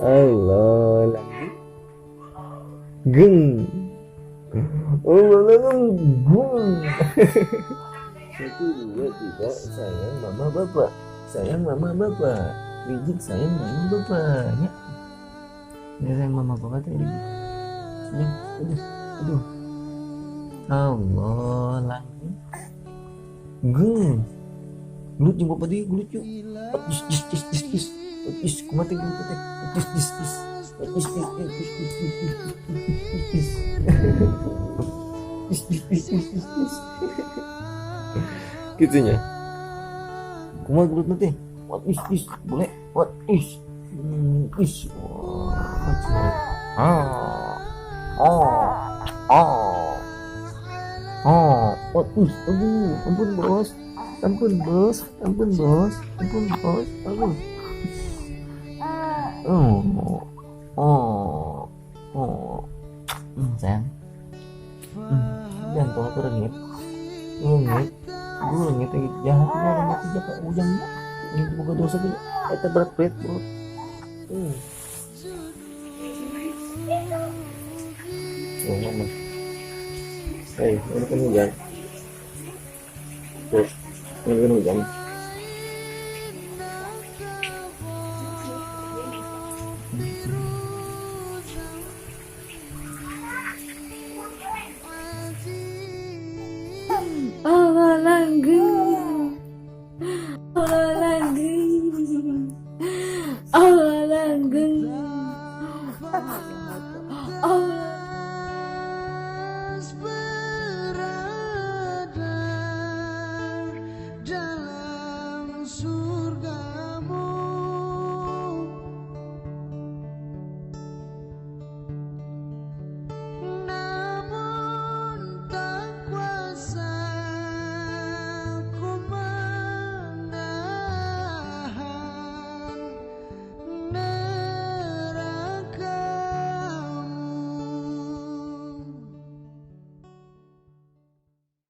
Allah lagi geng. Oh, gung. 1, 2, 3, sayang mama bapak, sayang mama bapak, Rijik sayang mama bapak, ya. Ya sayang mama bapak tadi. Ya, aduh, aduh. Allah lagi geng. Gelut jeung bapak deui, gelut yuk. Is is is is is. Is kumaha teh gelut teh. Is is is. Is is is is is is. Is is is is is is. Gitunya. Kumaha gelut teh? What is is? Boleh. What is? Is. Ah. Ah. Ah. Ah. What is? Aduh, ampun bos. Ampun bos, ampun bos, ampun bos, aduh. Oh, oh, oh, sayang. Jangan tolong aku rengit, rengit, gue rengit lagi jahatnya rengit aja kak ujangnya. Ini bukan dosa tuh, itu berat berat bro. Oh mama, hey, ini kan hujan. Tuh. Ini kan hujan.